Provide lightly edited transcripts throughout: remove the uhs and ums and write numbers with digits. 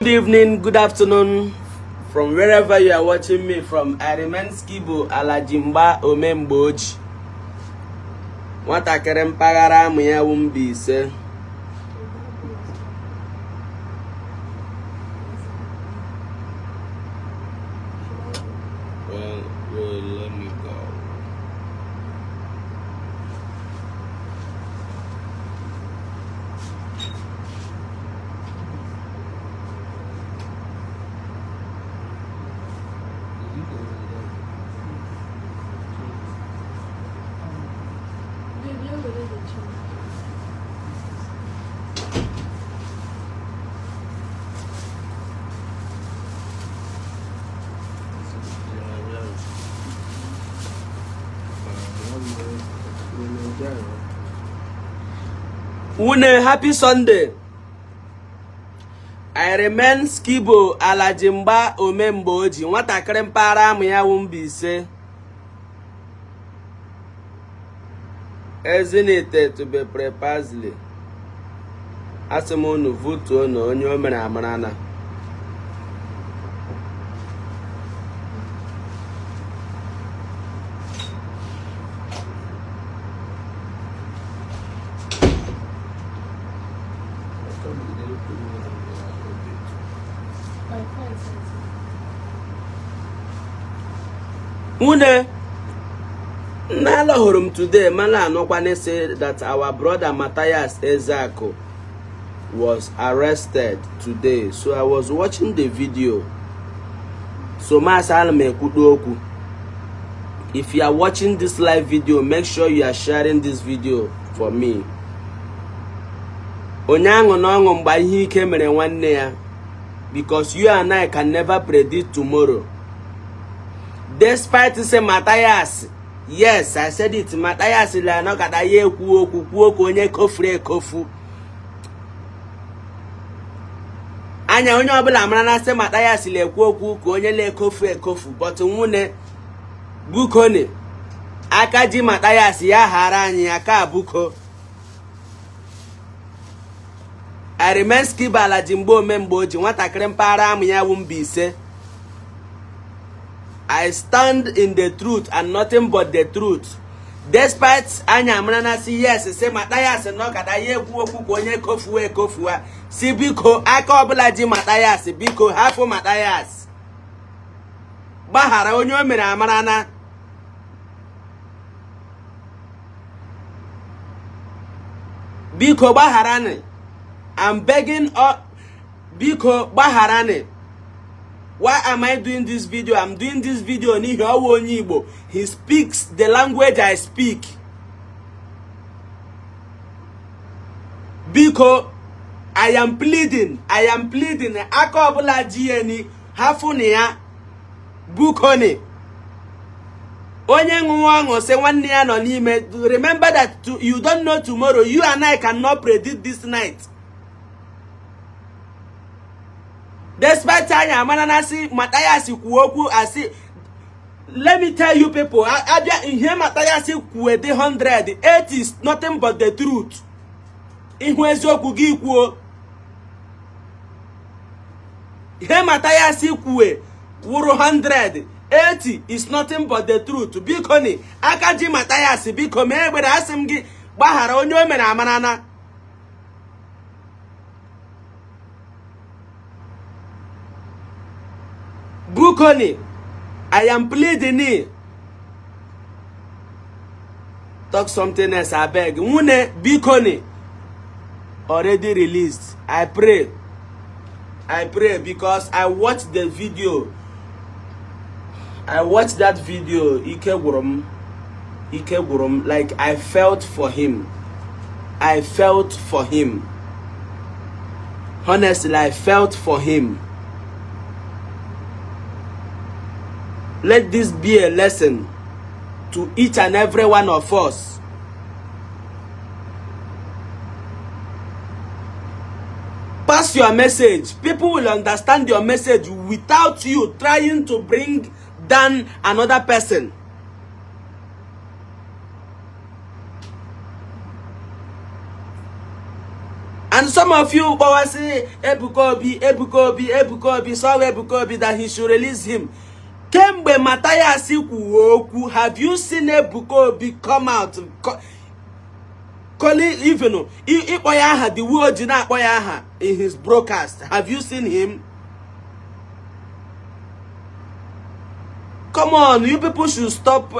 Good evening, good afternoon from wherever you are watching me from. I remain Skibo Alajimba Omemgboji. Nwatakịrị mpaghara amụ ya wụ Mbaise. Well, let me go. Une happy Sunday. I remain Skibo Alajimba Omemgboji, nwatakịrị mpaghara amụ ya wụ Mbaise. Ezinite to be precisely. Asị m unu vutuo na onye o mere amara na. Nwune nna alọhụrụ m today mana anọkwana say that our brother Matthias Ezeaku was arrested today. So I was watching the video. So masị ana m ekwudo okwu. If you are watching this live video, make sure you are sharing this video for me. Onye aṅụ na ọṅụ mgbe ihe ike mere nwanne ya, because you and I can never predict tomorrow. Despite say Matthias, yes, I said it, Matthias le anọkata ya ekwu okwu kwuo ka onye kofuru ekofu. Anya onye ọbụla mara na sị Matthias le-ekwu okwu ka onye na-ekofu ekofu, but nwune bukone aka ji Matthias ya ghara anyị aka buko. I remain Skibo Alajimgba Omemgboji, nwatakịrị mpaghara amụ ya wụ Mbaise. I stand in the truth and nothing but the truth. Despite anya amara na si yes si Matthias nọkata ya ekwu okwu ka onye kofuwa ekofuwa, si biko aka ọbụla ji Matthias biko hafụ Matthias, gbaghara onye o mere amara na. Biko gbagharani. I'm begging, biko gbagharani. Why am I doing this video? I'm doing this video n'ihi ọwụ onye Igbo. He speaks the language I speak. Biko, I am pleading. I am pleading. Aka ọbụla ji eni hafụ na ya bukoni. Onye ṅụwa ọṅụ sị nwanne ya nọ n'ime. Remember that you don't know tomorrow. You and I cannot predict this night. Despite anyị amara na sị Matthias kwuo okwu asị, let me tell you people, abịa ihe Matthias kwuo dị 100, 80 is nothing but the truth. Ihu eziokwu gị kwuo. Ihe Matthias kwue wụrụ 100, 80 is nothing but the truth. Biko ni aka ji Matthias biko mee egbere asị m gị gbaghara onye o mere amara na. Bukoni, I am pleading. Talk something else, I beg. Nwune bikoni already released. I pray. I pray because I watched the video. I watched that video. Ike gwụrụ m. Ike gwụrụ m. Like I felt for him. I felt for him. Honestly, I felt for him. Let this be a lesson to each and every one of us. Pass your message. People will understand your message without you trying to bring down another person. And some of you kpọwasị Ebuka Obi, Ebuka Obi, Ebuka Obi, sọwa Ebuka Obi that he should release him. Kemgbe Mathias kwuwe okwu, have you seen Ebuka Obi come out calling, even ịkpọ ya aha the way o ji na-akpọ ya aha in his broadcast? Have you seen him? Come on, you people should stop.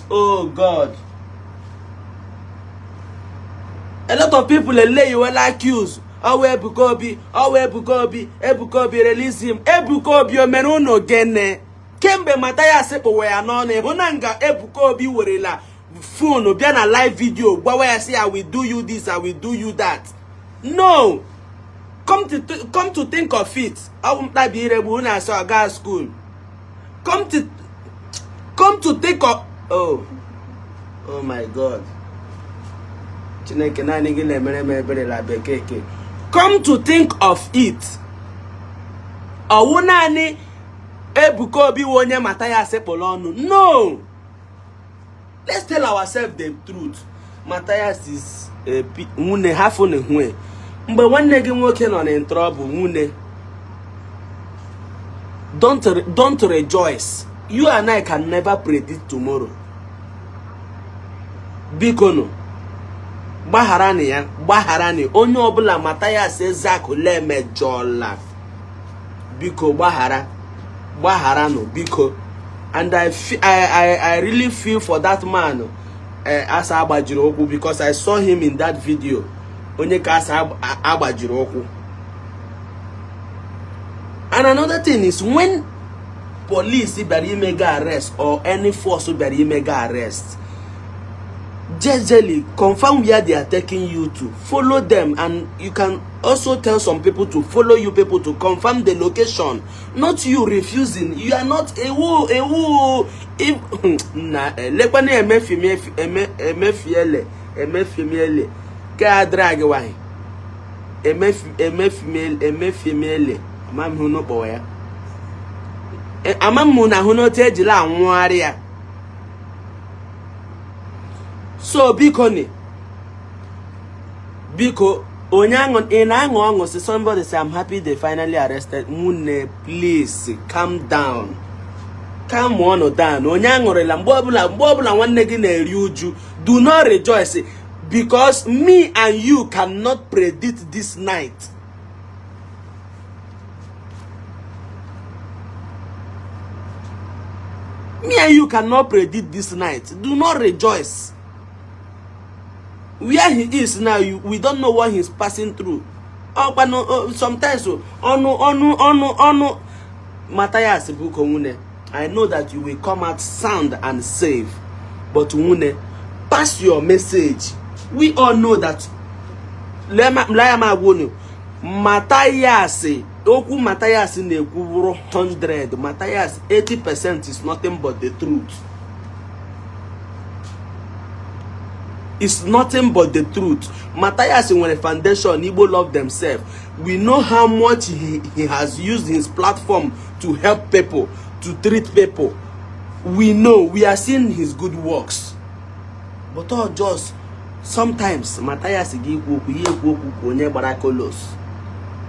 Oh God, a lot of people eleyiwela accuse ọwa Ebuka Obi, ọwa Ebuka Obi, Ebuka Obi, release him. Ebuka Obi o mere unu gịnị? Kemgbe Mathias kpụwa ya n'ọnụ, ịhụ na nga Ebuka Obi werela phone bịa na live video gwawa ya sị, "I will do you this, I will do you that"? No. Come to think of it, ọ bụ mkpabi ire bụ unu asị ọga school. Come to think of, oh my God, Chineke, naanị gị na-emere m ebere la bekee ke. Come to think of it, ọwụ naanị Ebuka Obi wụ onye Mathias kpụrụ ọnụ? No, let's tell ourselves the truth. Mathias is a nwunye hafụ na hue mgbe nwanne gị nwoke nọ na trouble. Nwunye, don't rejoice. You and I can never predict tomorrow. Biko nụ, gbagharanị ya, gbagharanị onye ọbụla Mathias Ezeaku emejọla. Biko gbaghara, gbagharanụ biko. And I really feel for that man asa agbajiri ụkwụ, because I saw him in that video, onye ka asa agbajiri ụkwụ. And another thing is, when police bịara ime gị arrest or any force bịara ime gị arrest, jejely confirm where they are taking you to, follow them. And you can also tell some people to follow you people to confirm the location, not you refusing. You are not ewu ewu if na lekwana emefiele emefiele ka drag why emefiele ama m hụ n'ụkpọwa ya, ama m na ahụ n'otu ejila anwụgharị ya. So biko ni, biko, onye aṅụ ị na-aṅụ ọṅụ si, somebody say, "I'm happy they finally arrested." Nwunne, please calm down, calm on down. Onye aṅụrịla mgbe ọbụla, mgbe ọbụla nwanne gị na-eri uju, do not rejoice, because me and you cannot predict this night. Me and you cannot predict this night. Do not rejoice. Where he is now, we don't know what he's passing through. Ọkwanụ sometimes ọnụ ọnụ ọnụ ọnụ Matthias buko. Nwune, I know that you will come out sound and safe, but nwune, pass your message. We all know that lee ya m agwa unu, Matthias, okwu Matthias na-ekwu wụrụ 100. Matthias, 80% is nothing but the truth. Is nothing but the truth. Matthias nwere foundation Igbo Love Themselves. We know how much he has used his platform to help people, to treat people. We know, we are seeing his good works. But all just sometimes Matthias ga-ekwu okwu, ya ekwu okwu ka onye gbara kolos.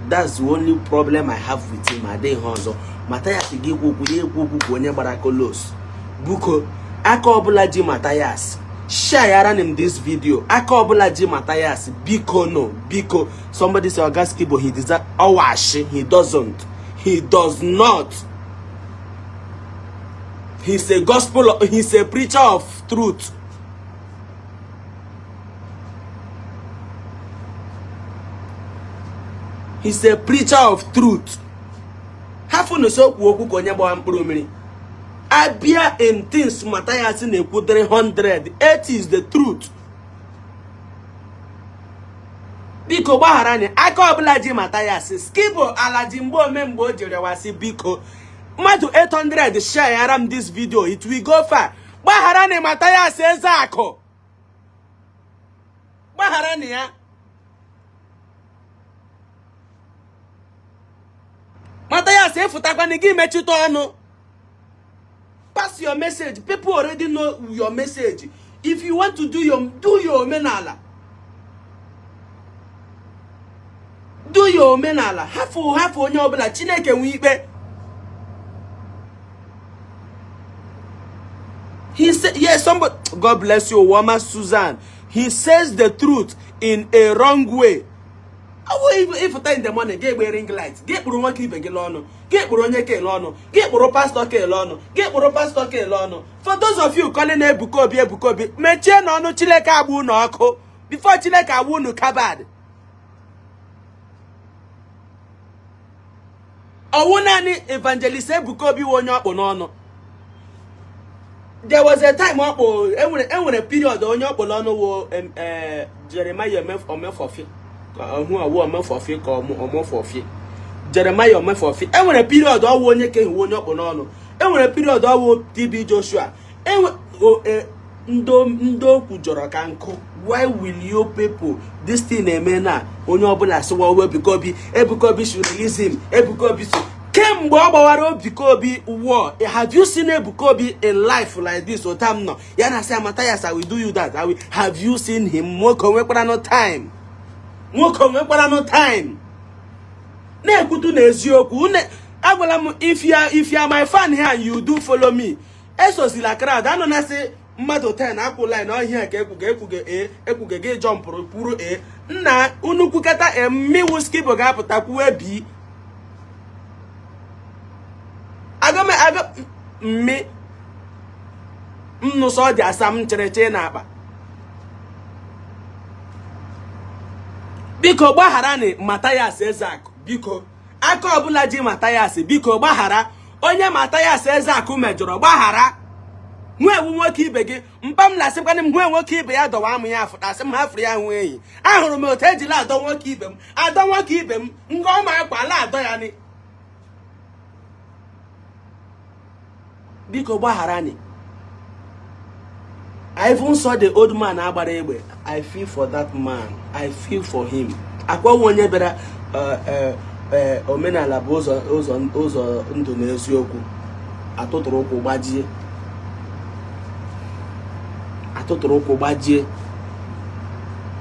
That's the only problem I have with him. Adịghị ọzọ. Matthias ga-ekwu okwu, ya ekwu okwu ka onye gbara kolos. Buko, aka ọbụla ji Matthias, share m this video. Aka ọbụla ji Matthias, biko no, biko. Somebody say, "Oga Skibo, he deserve ọwashi." He doesn't. He does not. He's a gospel, he's a preacher of truth. He's a preacher of truth. Hafụ na okwu okwu ka onye gbawa mkpụrụ mmiri. Abịa in things Matthias na-ekwu, 300 8 is the truth. Biko gbaghara anyị, aka ọbụla ji Matthias. Skibo alaji mgbe ome mgbe o jere wasị, biko, mmadụ 800 share yara m this video, it will go far. Gbaghara anyị Matthias Ezeakụ, gbaghara anyị ya. Matthias, ịfụtakwana gị mechite ọnụ. Pass your message. People already know your message. If you want to do your omenala. Your omenala. Hafụ hafụ onye ọbụla. Chineke nwe ikpe. He said, yes, somebody, God bless you, Wama Susan. He says the truth in a wrong way. Awụ ịfụta in the morning, gị egbe ring light, gị kpụrụ nwoke ibe gị n'ọnụ, gị kpụrụ onye kele ọnụ, gị kpụrụ pastọ kele ọnụ, gị kpụrụ pastọ kele ọnụ. For those of you calling Ebuka Obi, Ebuka Obi, mechie n'ọnụ. Chineke agba unu ọkụ before Chineke agba unu kabad. Ọwụ naanị Evangelist Ebuka Obi wụ onye ọkpụ n'ọnụ. There was a time ọkpụ enwere period onye ọkpụ n'ọnụ wụ Jeremiah Omefofi, hụ ọwụ Omefofi ka Ọmọfọfi, Jeremiah Omefofi. Enwere period ọwụ onye ka ehiwe onye ọkpụ n'ọnụ. Enwere period ọwụ TB Joshua. Enwe ndị okwu jọrọ ka nkụ. Why will you people, this thing eme na onye ọbụla sịwa Ebuka Obi, Ebuka Obi should release him, Ebuka Obi should. Kemgbe ọ gbawara Ebuka Obi war, have you seen Ebuka Obi in life like this? Otam nọ ya na sị, "Mathias, I will do you that, I will." Have you seen him? Nwoke onwekwara no time, nwoke onwekwara no time na-ekwutu na eziokwu. Agwala m, if you are my fan here and you do follow me, esozila crowd. Anọ na sị mmadụ 10 akwụ line ọhịa ka ekwuge ekwuge e ekwuge gị jumpụrụ kwuru e nna unu kwukata emiwu. Skibo ga-apụta kwuwe bi aga m aga mmi nnụsọ dị asa m chere chee n'akpa. Biko gbaghara ni Mathias Ezeaku. Biko, aka ọbụla ji Mathias, biko gbaghara. Onye Mathias Ezeaku mejọrọ, gbaghara. Nwa ewu nwoke ibe gị mpa m lasịkwana m hụ nwoke ibe ya dọwa amụ ya afụtasị m hafụrụ ya hụ enyi. Ahụrụ m otu ejila adọ nwoke ibe m, adọ nwoke ibe m nga ọma akwa ala adọ ya ni. Biko gbaghara ni. I even saw the old man agbara egbe. I feel for that man. I feel for him. Akwawa onye bịara omenala bụ ụzọ ụzọ ụzọ ndụ na eziokwu. Atụtụrụ ụkwụ gbajie, atụtụrụ ụkwụ gbajie.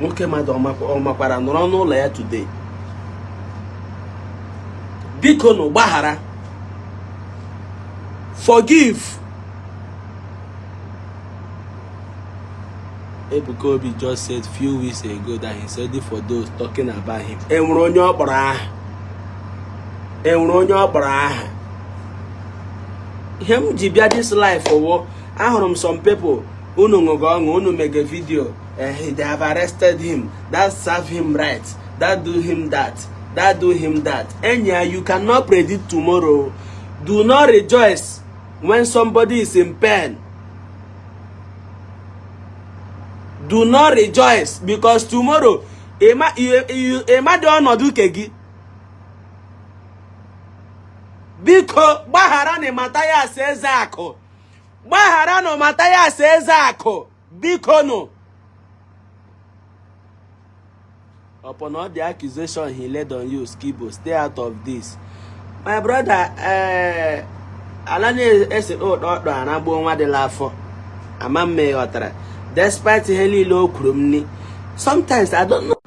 Nwoke mmadụ ọ makwara nọrọ n'ụlọ ya today. Biko nụ gbaghara. Forgive. Ebuka Obi just said few weeks ago that he's ready for those talking about him. Enwere onye ọ kpọrọ aha? Enwere onye ọ kpọrọ aha? Ihe m ji bịa this life wụ ahụrụ m some people unu ṅụgo ọṅụ, unu mege video, they have arrested him, that serve him right, that do him that, that do him that. Enya, you cannot predict tomorrow. Do not rejoice when somebody is in pain. Do not rejoice, because tomorrow ịma dị ọnọdụ nke gị. Biko gbaghara na Mathias Ezeakụ, gbaghara na Mathias Ezeakụ, biko nụ. Upon all the accusation he laid on you, Skibo, stay out of this, my brother. Ala na-ese ụtọ ọkpọ aragbuo nwa dịla afọ ama mma. Ghọtara, despite ihe niile o kwuru m ni, sometimes I don't know,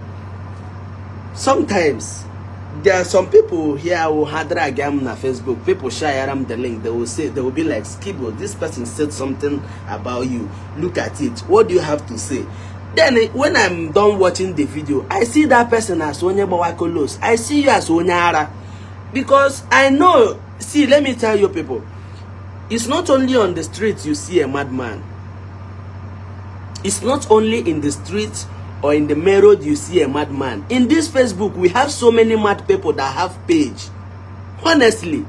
sometimes there are some people here who had drag am na Facebook. People share am the link. They will say, they will be like, "Skibo, this person said something about you. Look at it. What do you have to say?" Then when I'm done watching the video, I see that person as onye gbawakolos. I see you as onye ara, because I know. See, let me tell you people, it's not only on the street you see a madman. It's not only in the street or in the main road you see a madman. In this Facebook, we have so many mad people that have page. Honestly,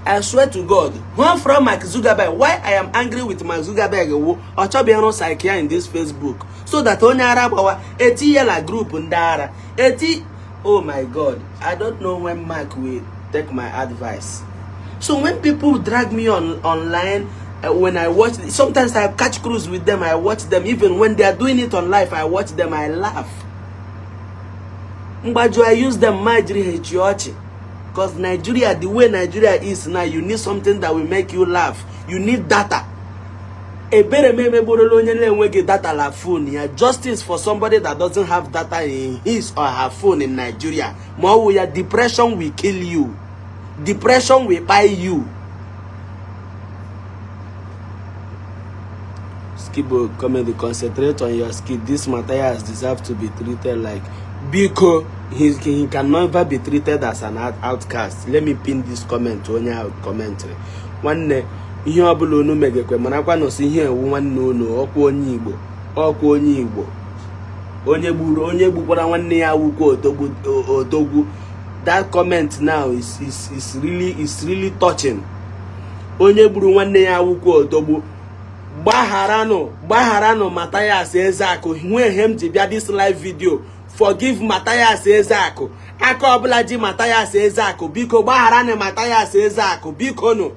I swear to God, one from Mark Zuckerberg, why I am angry with Mark Zuckerberg wo ọ chọbịa ịrụ psychia in this Facebook so that onye ara gbawa etinyela group ndị ara eti. Oh my God, I don't know when Mark will take my advice. So when people drag me on online, when I watch, sometimes I catch cruise with them. I watch them even when they are doing it on live. I watch them, I laugh. Mgbaju, I use them ma jiri ha echi ọchị, because Nigeria, the way Nigeria is now, you need something that will make you laugh. You need data. Ebere m emegburola onye na-enweghị data la phone ya. Justice for somebody that doesn't have data in his or her phone in Nigeria. Ma ọ wụ ya, depression will kill you. Depression will buy you. Skibo comedy, concentrate on your skit. This Matthias deserve to be treated like Biko. He can never be treated as an outcast. Let me pin this comment to onye ahụ commentary. Nwanne, ihe ọbụla unu megekwe, marakwa na ihe ewu nwanne unu, ọkwa onye Igbo, ọkwa onye Igbo. Onye gburu onye gbukwara nwanne ya wukwa odogwu odogwu. That comment now is really touching. Onye gburu nwanne ya wukwa odogwu. Gbagharanụ, gbagharanụ Mathias Ezeaku. Nwee ihe m ji bịa this live video. Forgive Mathias Ezeaku. Aka ọbụla ji Mathias Ezeaku, biko gbagharanụ Mathias Ezeaku, biko nụ.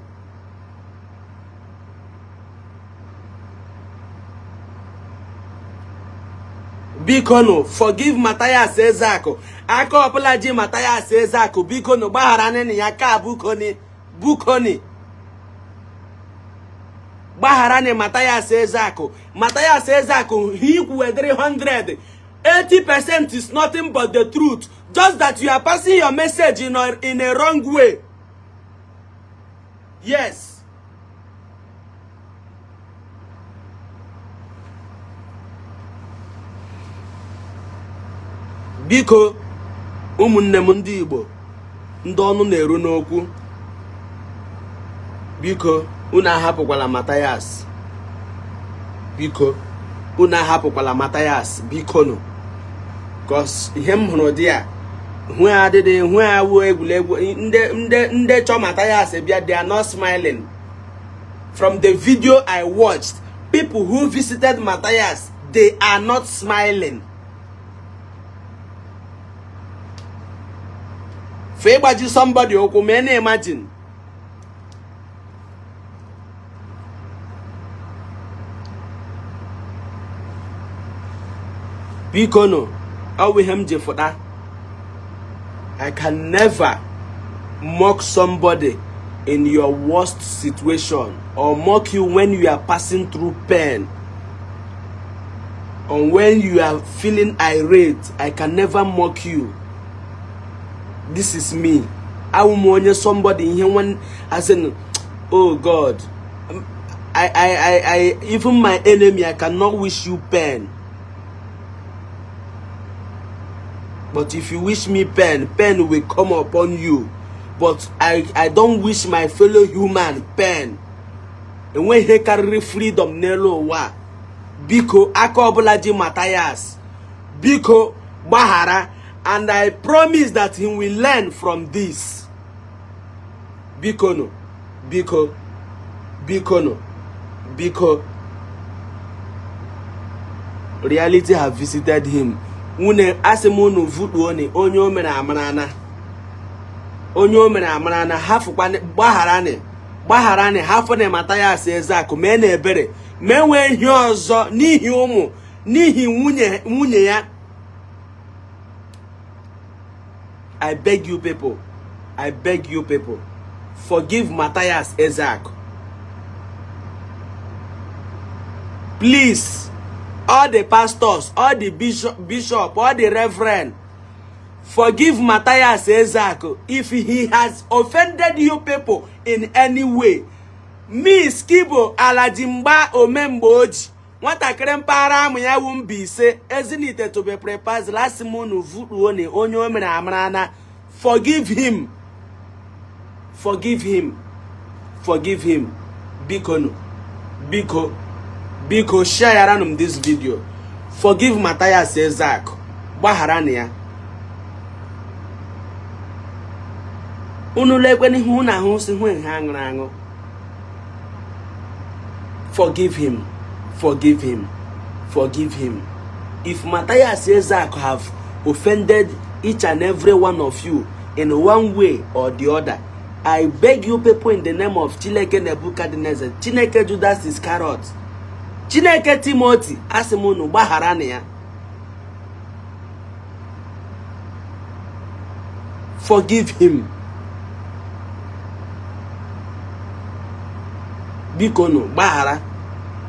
Biko nụ, forgive Mathias Ezeaku. Aka ọbụla ji Mathias Ezeaku, biko nụ, gbagharanụ ya ka bukoni bukoni. Gbagharanụ Mathias Ezeaku. Mathias Ezeaku, he kwuwedịrị 100 80% is nothing but the truth, just that you are passing your message in a wrong way. Yes, biko, ụmụnne m ndị Igbo, ndị ọnụ na-eru n'okwu, biko unu ahapụkwala Mathias. Biko unu ahapụkwala Mathias, biko nụ. Cause ihe m hụrụ dị ya hụ adịdị hụ ya wuo egwuregwu. Ndị chọ Mathias bịa, they are not smiling. From the video I watched, people who visited Mathias, they are not smiling. For ịgbaji somebody ụkwụ, ma na imagine biko nụ, ọ bụ ihe m ji fụta. I can never mock somebody in your worst situation or mock you when you are passing through pain or when you are feeling irate. I can never mock you. This is me. Awụ m onye somebody ihe nwan, as in, oh God, I even my enemy, I cannot wish you pain. But if you wish me pain, pain will come upon you. But I don't wish my fellow human pain. Enweghị ihe karịrị freedom n'elu ụwa. Biko, aka ọbụla ji Mathias, biko gbaghara, and I promise that he will learn from this. Biko nụ, biko, biko nụ, biko. Reality have visited him. Nwunye asị m unu vutuoni. Onye o mere amarana, onye o mere amarana. Hafụkwa, gbagharani, gbagharani, hafụna Mathias Ezeaku, mee na ebere, ma enwee ihe ọzọ n'ihi ụmụ, n'ihi nwunye ya. I beg you people, I beg you people, forgive Matthias Ezeaku. Please, all the pastors, all the bishop, all the reverend, forgive Matthias Ezeaku if he has offended you people in any way. Me, Skibo Alajimgba Omemgbe Oji, nwatakịrị mpaghara amụ ya wu Mbaise, Ezinite to be precise, lasị m unu vuruone. Onye o mere amara. Forgive him, forgive him, forgive him. Biko nụ, biko, biko, share m this video. Forgive Matthias Ezeaku, gbaghara na ya. Unu lekwe n'ihu unu ahụ si hụ ihe aṅụrụ aṅụ. Forgive him, forgive him, forgive him. If Matthias Ezeaku have offended each and every one of you in one way or the other, I beg you people in the name of Chineke Nebuchadnezzar, Chineke Judas Iscariot, Chineke Timothy, asị m unu gbaghara na ya. Forgive him, biko nụ, gbaghara.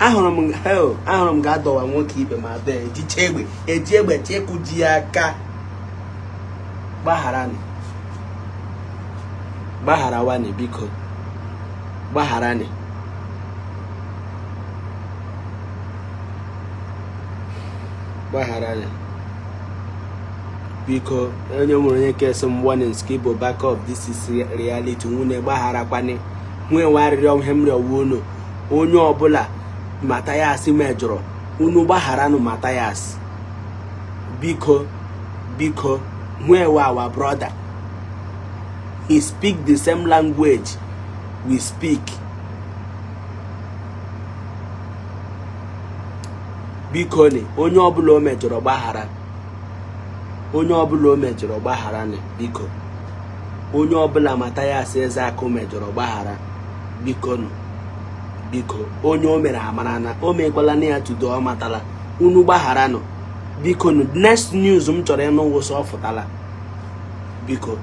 Ahụrụ m hell, ahụrụ m ga-adọwa nwoke ibe ma ada ejicha egbe, eji egbe chekwu ji ya aka. Gbagharanị, gbagharawani, biko gbagharanị. Gbagharanị, biko. Onye nwere onye kesị m warnings ka ịbụ back up. This is reality. Nwunye, gbagharakwanị. Nwee arịrịọ ihe m rịọwa unu, onye ọbụla Mathias mejọrọ, unu gbagharanụ Mathias, biko, biko. Nwewe our brother, he speak the same language we speak. Biko ni, onye ọbụla o mejọrọ, gbaghara. Onye ọbụla o mejọrọ, gbaghara ni, biko. Onye ọbụla Mathias Ezeaku mejọrọ, gbaghara, biko nụ, biko. Onye o mere amara na o mekwala na ya tudo ọ matala. Unu gbaghara nụ, biko nụ. Next news m chọrọ ịnụ wụsọ ọ fụtala. Biko,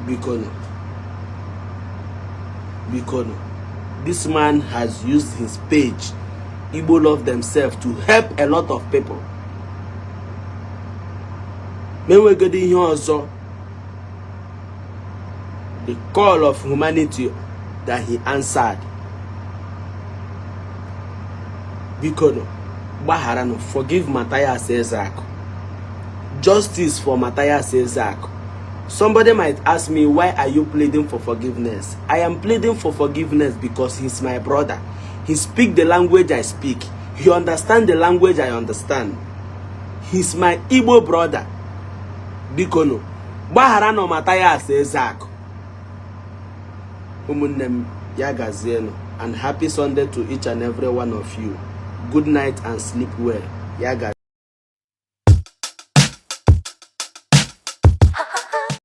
biko nụ, biko nụ. This man has used his page, Igbo Love Themselves, to help a lot of people. Ma enwegodo ihe ọzọ, the call of humanity that he answered. Biko nụ, gbaghara nụ. Forgive Mathias Ezeaku. Justice for Mathias Ezeaku. Somebody might ask me, "Why are you pleading for forgiveness?" I am pleading for forgiveness because he's my brother. He speak the language I speak. He understand the language I understand. He's my Igbo brother. Biko nụ, gbaghara nụ Mathias Ezeaku. Ụmụnne m, ya gazienụ, and happy Sunday to each and every one of you. Good night and sleep well. Ya gazie.